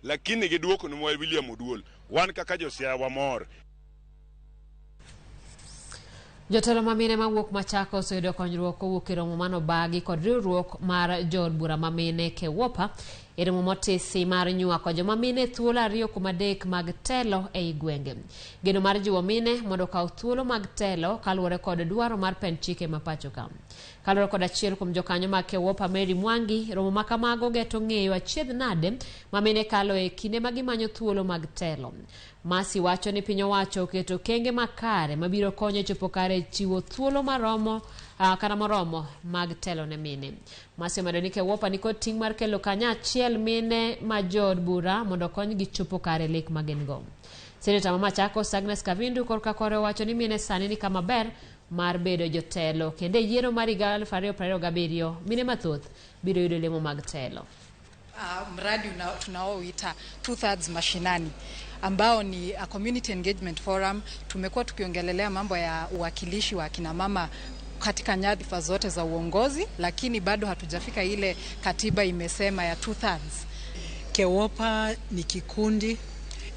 Lakini giduoko nwa William Oduol. Wan kaka jo Siaya wamor. Jotelo ma mine mawuok Machakos oyudo konyruok kowuok e romo manobagi kod riwruok mar jood bura ma mine KEWOPA e romo motisi mar nywako joma mine thuolo 2 kuom 3 mag telo ei gwenge. Geno mar jiwo mine mondo okaw thuolo mag telo kaluwore kod dwaro mar pend chike ma pacho ka. Kaluwore kod achiel kuom jokanyo mag KEWOPA Mary Mwangi, romo ma kamago geto ng'eyo achiedh nade ma mine kalo e kinde ma gimanyo thuolo mag telo. Masi wacho ni piny owacho oketo okenge makare mabiro konyo e chopo kare chiwo thuolo maromo kata moromo mag telo ne mine. Masi omedo ni KEWOPA nikod ting' mar kelo kanyachiel mine ma jood bura mondo okonygi chopo kare lek ma gin go. Seneta ma Machakos Agnes Kavindu korka kore owacho ni mine sani ni kama ber mar bedo jotelo kendo e yiero mar higa 2027 mine mathoth biro yudo lemo mag telo. Mradi tunaoita Two Thirds Mashinani ambao ni a community engagement forum. Tumekuwa tukiongelelea mambo ya uwakilishi wa akina mama katika nyadhifa zote za uongozi, lakini bado hatujafika ile katiba imesema ya two thirds. KEWOPA ni kikundi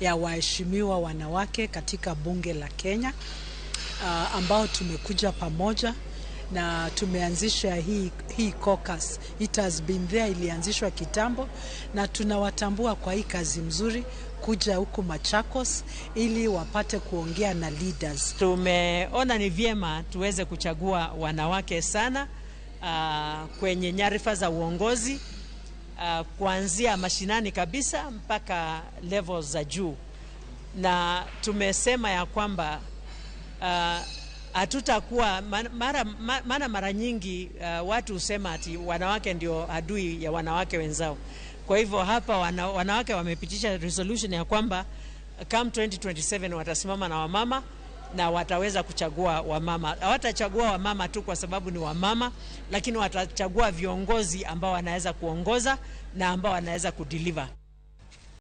ya waheshimiwa wanawake katika bunge la Kenya ambao tumekuja pamoja na tumeanzisha hii caucus. It has been there, ilianzishwa kitambo na tunawatambua kwa hii kazi mzuri kuja huku Machakos ili wapate kuongea na leaders. Tumeona ni vyema tuweze kuchagua wanawake sana kwenye nyadhifa za uongozi kuanzia mashinani kabisa mpaka levels za juu, na tumesema ya kwamba hatutakuwa mara, maana mara nyingi watu husema ati wanawake ndio adui ya wanawake wenzao. Kwa hivyo hapa wanawake wamepitisha resolution ya kwamba come 2027 watasimama na wamama na wataweza kuchagua wamama. Hawatachagua wamama tu kwa sababu ni wamama, lakini watachagua viongozi ambao wanaweza kuongoza na ambao wanaweza kudeliver.